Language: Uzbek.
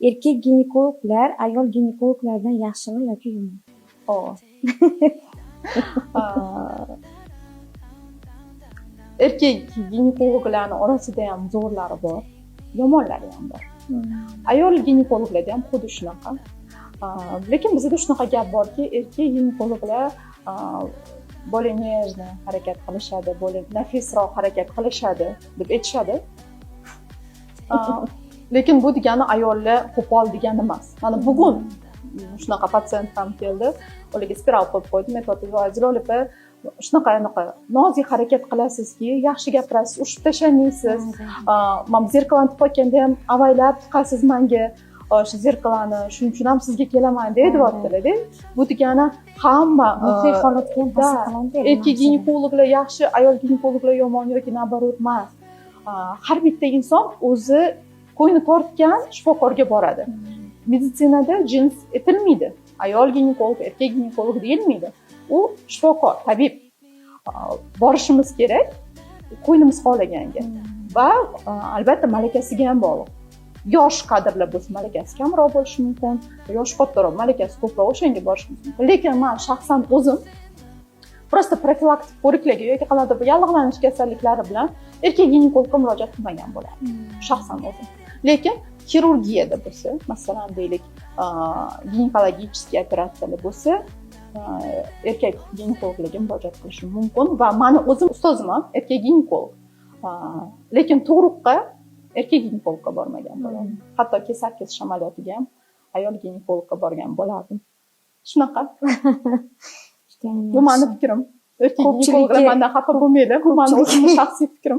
Erkak ginekologlar ayol ginekologlardan yaxshimi yoki yomon? O. Erkak ginekologlarni orasida ham zo'rlari bor, yomonlari ham bor. Ayol ginekologlarda ham xuddi shunaqa. Lekin bizada shunaqa gap borki, erkak ginekologlar более нежно harakat qilishadi, более nafisroq harakat qilishadi deb aytishadi. Lekin bu degani ayollar qo'pol degani emas. Mana bugun shunaqa patsient ham keldi, ularga spiral qo'yib qo'ydim. Aytyapti: "Voy, Zilola opa, shunaqa anaqa nozik harakat qilasizki, yaxshi gapirasiz, urishib tashlamaysiz. Man зеркало ni tiqayotganda ham avaylab tiqasiz manga shu зеркало ni, shuning uchun ham sizga kelaman", deyaptilarda. Bu degani hamma Ruhiy holatga ham ta'sir qiladi. Erkak ginekologlar yaxshi, ayol ginekologlar yomon yoki наоборот emas. Har bitta inson o'zi ko'ngli tortgan shifokorga boradi. Meditsinada jins aytilmaydi, ayol ginekolog, erkak ginekolog deyilmaydi, u shifokor, tabib. Borishimiz kerak ko'nglimiz xohlaganga va albatta malakasiga ham bog'liq. Yosh kadrlar bo'lsa, malakasi kamroq bo'lishi mumkin, yoshi kattaroq, malakasi ko'proq, o'shanga borishimiz mumkin. Lekin man shaxsan o'zim просто profilaktik ko'riklarga yoki qandaydir bir yallig'lanish kasalliklari bilan erkak ginekologga murojaat qilmagan bo'lardim shaxsan o'zim. Lekin xirurgiyada bo'lsa, masalan, deylik, гинекологический operatsiyalar bo'lsa, erkak ginekologlarga murojaat qilishim mumkin. Va mani o'zim ustozim ham erkak ginekolog, lekin tug'ruqqa erkak ginekologga bormagan bo'lardim, hatto kesar kesish amaliyotiga ham ayol ginekologga borgan bo'lardim. Shunaqa, bu mani fikrim. Erkak ginekologlar mandan xafa bo'lmanglar, bu mani o'zimni shaxsiy fikrim.